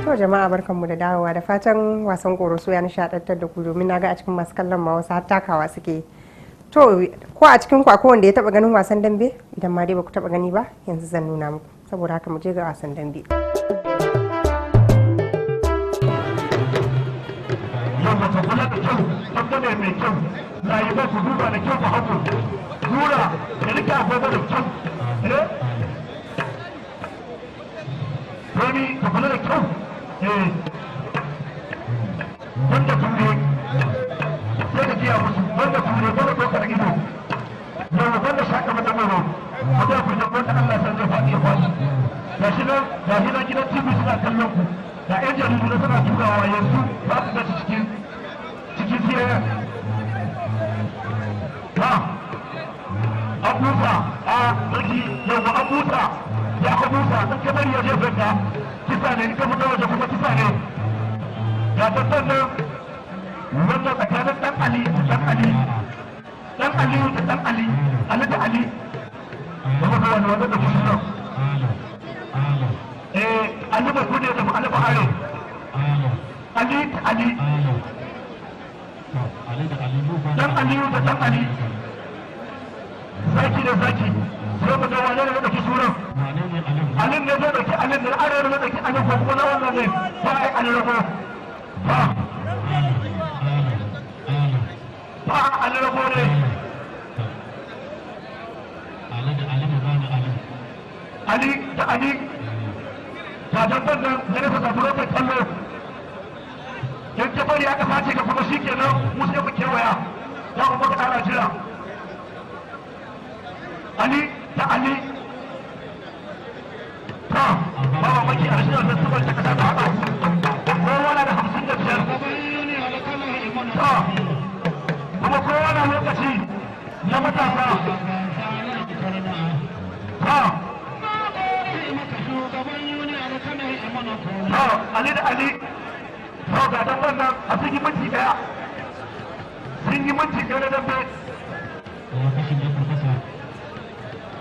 To jama'a barkanmu da dawowa, da fatan wasan koroso ya nishadantar da ku, domin na ga a cikin masu kallon ma wasu har takawa suke. To ko a cikin ku akwai wanda ya taba ganin wasan dambe? Idan ma dai ba ku taba gani ba, yanzu zan nuna muku. Saboda haka mu je ga wasan dambe. Yau mace kula da kyau, bangare mai kyau, rayuwa ku duba da kyau, ku hagu. Nura, da rike agogo da kyau. Eh? Wani ka kula da kyau. Eh. Wanda ture, sai ka kiya musu, wanda ture, wanda ɗaukar ido. Yau wanda shaka mata maro, wanda ku da wanda Allah san zai faɗi ya faɗi. Gashi nan gidan TV suna kallon ku. Da 'yan jaridu na suna turawa yanzu za su gaci cikin CNN. Ha! An busa, a sarki yau an busa, ya ka busa, in ka bari ya jefe ka, kisa ne, in ka fita waje kuma kisa ne. Ga tattan nan, wannan tsakanin ɗan Ali da ɗan Ali, ɗan Ali da ɗan Ali, Ali da Ali, da kuma wani wanda da kusa nan. Eh, Ali ba kude da Ali ba are. Ali da Ali. Dan Aliyu da dan Ali. Zaki da zaki. Sai mu ga wane ne da dauki sunan. Ali ne zai dauki Ali ne, are ne zai dauki Ali ko kuma na wannan ne. Ba ai Ali rago. Ba. Ba Ali rago ne. Ali da Ali. Ga dabban nan da nasa zafi kai kallo. In ka bari aka sace ka kuma shikenan, mu sai mu kewaya. Ya kuma ka ƙara jira. Ali da Ali. Ta, ba mamaki a rashin wasan saman ta kasa ta haɗa. Kowa na da 55. Ta, kuma kowa na lokaci na matasa. Ta, ta, Ali da Ali. To ga dabban nan a sun yi minti ɗaya. Sun yi minti ɗaya na dambe.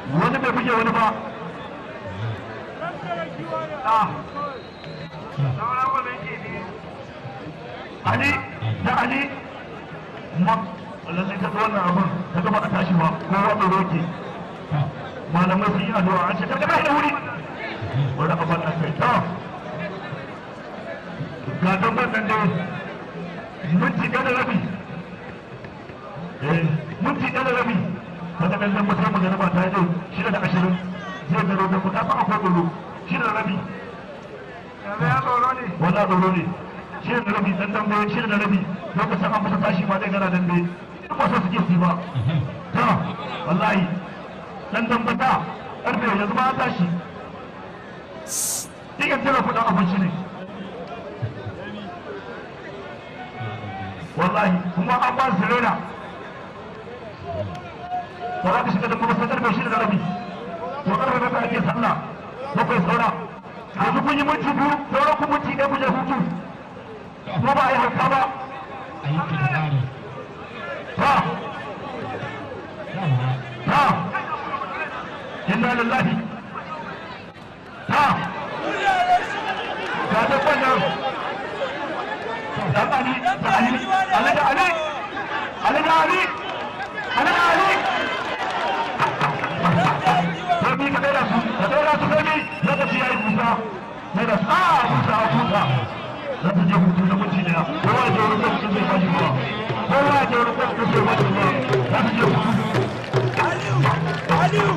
Wani bai buge wani ba. Ah. Ali da Ali. Ma lallai ka ga wannan abun ka ga ba a tashi ba, kowa tsoro ke. Malamai sun yi addu'a an ce ka ga da wuri. Wani abun nan kai ta. Ga dabban nan dai minti ɗaya da rabi. Eh, minti ɗaya da rabi. Kaga ɗan dan mutum magana ba ta yi 6:20 zai garo da ku kafa akwai tsoro 6:30. Wala tsoro ne. 6:30 ɗan dambe 6:30 lokacin an kusa tashi ma zai gara dambe. Duk wasu suke su ba. Ta wallahi ɗan dambe ta ƙarfe yanzu ma an tashi. Duk yanzu na kuɗin abinci ne. Wallahi kuma an ba su rena. Ba za ka shiga da kuma sai karfe 6:30. To karfe 7 ake sallah. 7 saura. Yanzu kun yi minti 2, sauran kun minti 1 ku je hutu. Kuma ba a yi hauka ba. Ta. Ta. Inna lillahi. Ta. Ga dabban nan. Dan Ali da Ali, Ali da Ali. Ali da Ali. Ali da Ali. Femi ka daina su, ka daina su Femi, lokaci ya yi kusa. Daina su, ah kusa, kusa. Za su je hutu na minti 1. Kowa ya je wurin lokacin zai bashi ruwa. Kowa ya je wurin lokacin zai bashi ruwa. Za su je hutu. Aliyu!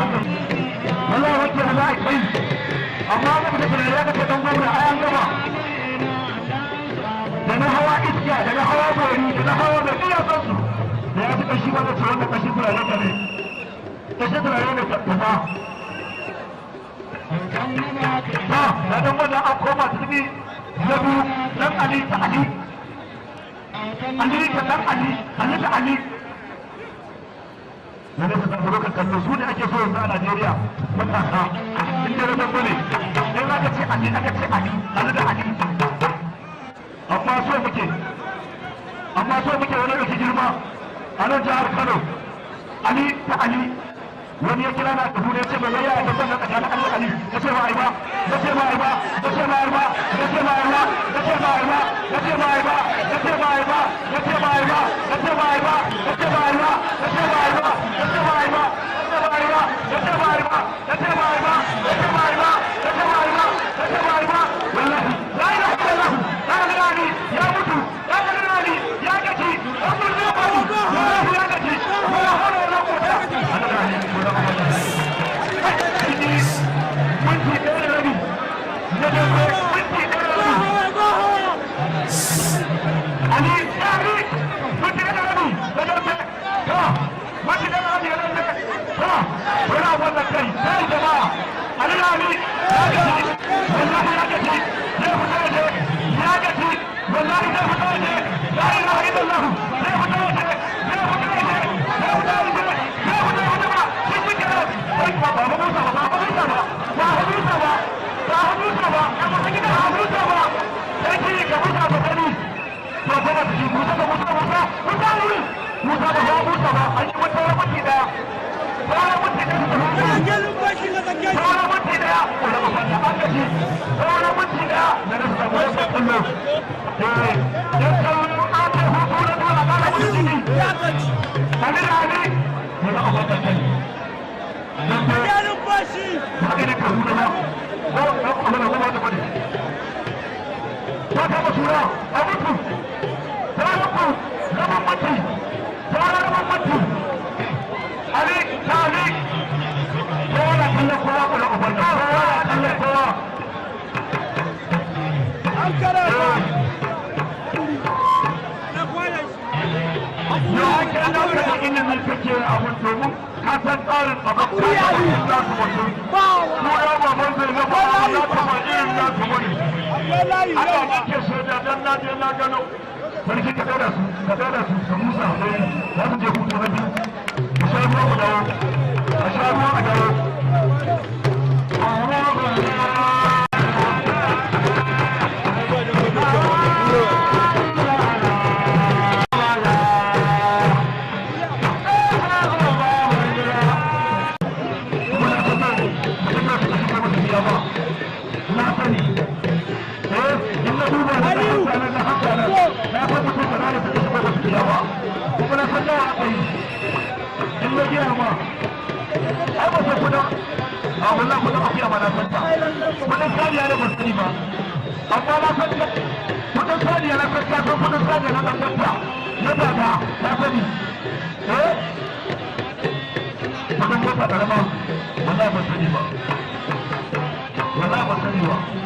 Wallahi wakil da za a kai, amma ba da tunani aka ce dan gwamna ai an gama. Da na hawa iska, da na hawa bori, da na hawa da iya san su. Da ya ci kashi wanda ce wannan kashi turare ka ne. Kashi turare ne ka kaza. Ha, da dan wannan an koma turmi na biyu, dan Ali ta Ali. Ali ta dan Ali, Ali ta Ali. Na nesa samu kan kallo su ne ake so yanzu a Najeriya matasa in da rabon bane in aka ce Ali aka ce Ali Ali da Ali amma so muke amma so muke wani ɗauki girma a nan jihar Kano Ali ta Ali wani ya kira na Kaduna ya ce mai yaya ya san tsakanin Ali Ali ya ce ba ai ba ya ce ba ai ba ya ce ba ai ba ya ce ba ai ba ya ce ba ai ba ya ce ba ai ba ya ce ba ai ba ya ce ba ai ba ya ce ba ai ba ya ce ba ai ba ya ce ba ai ba ya ce ba ai ba ya ce ba ai ba ya ce ba ai ba ya ce ba ai ba ya ce ba ai ba ya ce ba ai ba wallahi la ilaha illallah la ilaha ya mutu ya gani ya gaji ya mutu ya wallahi ya gaji wala hawla wala quwwata minti ɗaya da rabi na dambe minti ɗaya da rabi Ali Ali minti ɗaya da rabi na dambe ta minti ɗaya da rabi na dambe ta wani wannan kai kai jama'a Ali Ali ya gaji wallahi ya gaji zai fita waje ya gaji wallahi zai fita waje la ilaha illallah zai fita waje zai fita waje zai fita waje zai fita waje ba shi shi kenan ba ba ba ba ba ba ba ba Sarki ka tsada su ka tsada su ka musa za su je hutu na biyu a sha ruwa a dawo a sha ruwa a dawo. Wallahi ban sani ba.